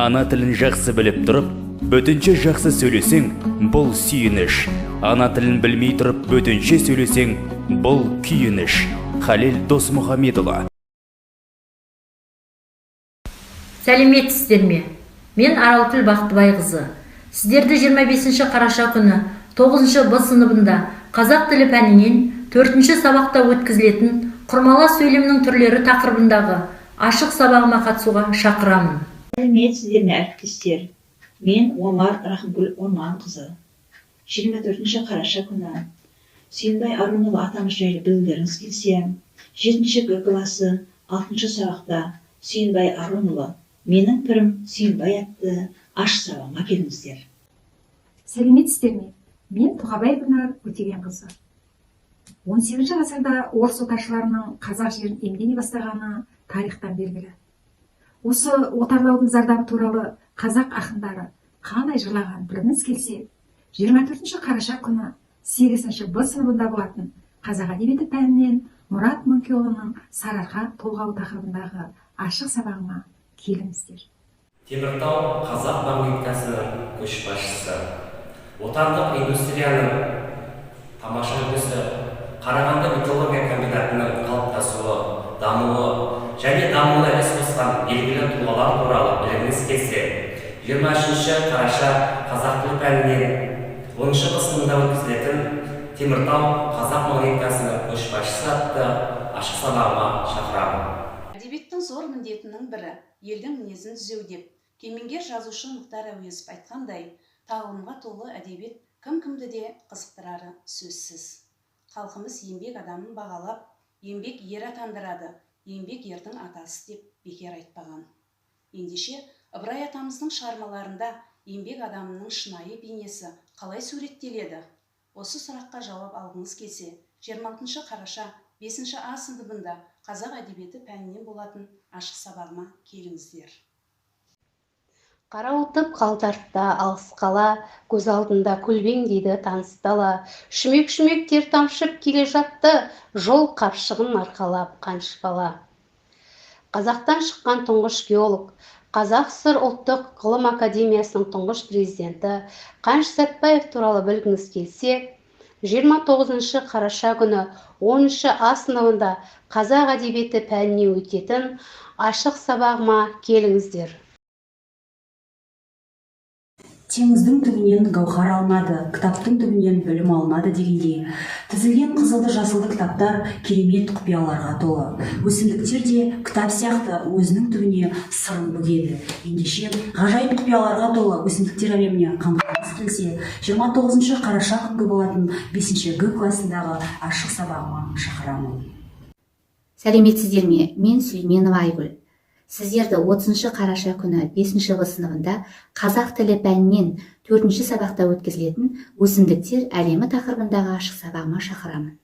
Ана тілін жақсы біліп тұрып, бөтенше жақсы сөйлесең, бұл сүйініш. Ана тілін білмей тұрып, бөтенше сөйлесең, бұл күйініш. Халел Досмұхамедұлы. Сәлеметсіздер ме? Мен Аралкүл Бақтыбайқызы. Сіздерді 25 қараша күні 9 Б сыныбында қазақ тілі пәнінен 4 сабақта өткізілетін құрмала сөйлемнің түрлері тақырыбындағы ашық сабағыма қатысуға шақырамын. Сәлеметсіздер ме, әріптестер? Мен Омар Рахымгүл Орманқызы. 24 қараша күні Сүйінбай Арунұлы атамыз жайлы білгілеріңіз келсе, 7 Г класы 6 сабақта Сүйінбай Арунұлы менің пірім Сүйінбай атты ашық сабағыма келіңіздер. Сәлеметсіздер ме? Мен Тоғабай Гүлнар Өтегенқызы. 18 ғасырда орыс отаршыларының қазақ жерін иемдене бастағаны тарихтан белгілі. Осы отарлаудың зардабы туралы қазақ ақындары қалай жырлағанын білгіңіз келсе, 24 қараша күні 8 Б сыныбында болатын қазақ әдебиеті пәнінен Мұрат Мөңкеұлының Сарыарқа толғауы тақырыбындағы ашық сабағыма келіңіздер. Теміртау қазақ магниткасының көшбасшысы. Отандық индустрияның тамаша үлгісі Қарағанды металлургия комбинатының қалыптасуы, дамуы және дамуына үлес қосқан белгілі тұлғалар туралы білгіңіз келсе, 23 қараша қазақ тілі пәнінен 10 Б сыныбында өткізілетін Теміртау қазақ магниткасының көшбасшысы атты ашық сабағыма шақырамын. Әдебиеттің зор міндетінің бірі елдің мінезін түзеу деп кемеңгер жазушы Мұхтар Әуезов айтқандай, тағылымға толы әдебиет кім-кімді де қызықтырары сөзсіз. Халқымыз еңбек адамын бағалап, еңбек ер атандырады, еңбек ердің атасы деп бекер айтпаған. Ендеше, Ыбырай атамыздың шығармаларында еңбек адамының шынайы бейнесі қалай суреттеледі? Осы сұраққа жауап алғыңыз келсе, 26 қараша 5 А сыныбында қазақ әдебиеті пәнінен болатын ашық сабағыма келіңіздер. Қарауытып қалды артта алыс қала, көз алдында көлбеңдейді таныс дала. Шүмек-шүмек тер тамшып келе жатты, жол қапшығын арқалап қаныш бала. Қазақтан шыққан тұңғыш геолог, Қазақ ССР ұлттық ғылым академиясының тұңғыш президенті Қаныш Сәтбаев туралы білгіңіз келсе, 29 қараша күні 10 А сыныбында қазақ әдебиеті пәніне өтетін ашық сабағыма келіңіздер. Теңіздің түбінен гауһар алынады, кітаптың түбінен білім алынады дегендей, тізілген қызылды жасылды кітаптар керемет құпияларға толы. Өсімдіктер де кітап сияқты өзінің түбіне сырын бүгеді. Ендеше, ғажайып құпияларға толы өсімдіктер әлеміне қаныққыңыз келсе, 29 қараша күнгі болатын 5 Г классындағы ашық сабағыма шақырамын. Сәлеметсіздер ме? Мен Сүлейменова Айгүл. Сіздерді 30 қараша күні 5 В сыныбында қазақ тілі пәнінен 4 сабақта өткізілетін өсімдіктер әлемі тақырыбындағы ашық сабағыма шақырамын.